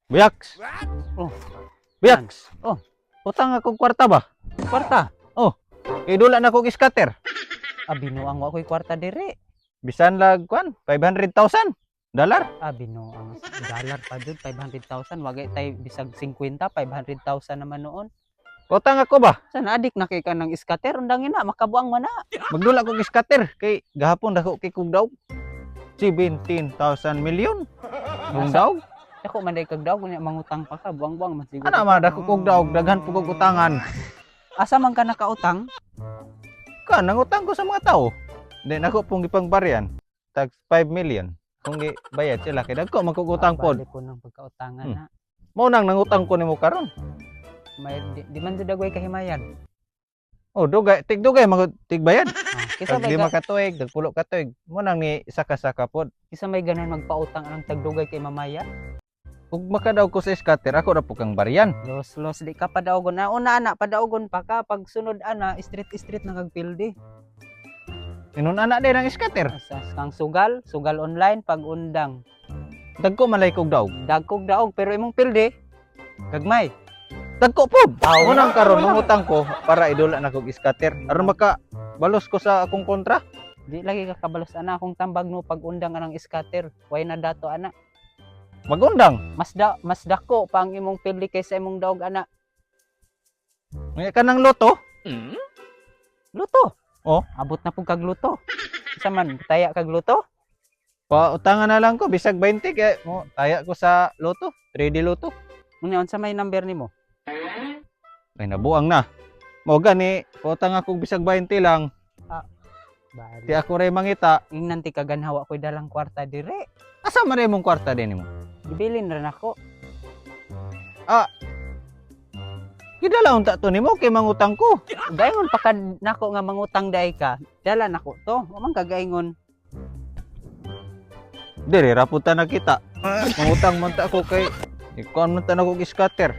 Buyaks. Oh. Buyaks. Oh. Utang akong kwarta ba? Kwarta. Kay dula na kog scatter. Ah, binuang wa ko'y kwarta dire. Bisan lag kwan, 500,000 dollar. Ah, binuang dollar pa jud 500,000, wagay tay bisag 50, 500,000 naman noon. Utang ako ba? Sana adik na kay ka ng scatter, undangin na makabuang man na. Magdula kog scatter kay gahapon dako kay kog daog. 17,000 million. Kung daog, Dako man day kag daog, unya mangutang pa ka, buang-buang man siguro. Ana man dako kog daog, daghan pud kog utangan. Asa man ka nakautang? Ka nangutang ko sa mga tao. Di nako pong gipangbaryan. Tag 5 million. Kung gi bayad sila kay dagko man kog utang pod. Bali po ng pagkautangan na. Mao nang nangutang ko nimo karon. May di man jud dagway kahimayan. Oh, dugay, tig dugay man tig bayad. Ah, kisa Tag may 5 ka tuig, tag 10 ka tuig. Mo nang ni saka-saka pod. Kisa may ganan magpautang anang tagdugay kay mamaya. Ug makadaog ko sa scatter, ako ra po kang baryan. Los los di ka padaogon na una ana, padaogon pa ka pag sunod ana, street street na kag pildi. Inon ana din ang scatter. Asas kang sugal, sugal online pag undang. Dagko malay kog daog. Dagkog daog pero imong pildi gagmay. Dagko pod. Aw. Mo nang karon mangutang ko para idula na kog scatter. Aron maka balos ko sa akong kontra. Di lagi ka kabalos ana akong tambag no pag undang anang scatter. Way na dato ana. Magundang. Mas dako pa ang imong pildi kaysa imong daog ana. Nga kanang loto. Luto. Oh. Abot na pug kag luto. Isa man taya kag luto. Pautangan na lang ko bisag 20 kay mo taya ko sa loto, 3D loto. Unya, unsa may number nimo? Ay, nabuang na. Mo gani, pautang ako bisag 20 lang, Bali. ti ako ray mangita. Ingnan ti kaganhawa ko'y dalang kwarta dire. Asa man ray mong kwarta din nimo? Gibilin ra nako. Gidala unta to nimo kay mangutang ko. Gaingon pa ka nako nga mangutang day ka. Dala nako to. Wa man ka gaingon. Dire ra pud ta nakita. Mangutang man ta ako kay ikuan man ta nako og scatter.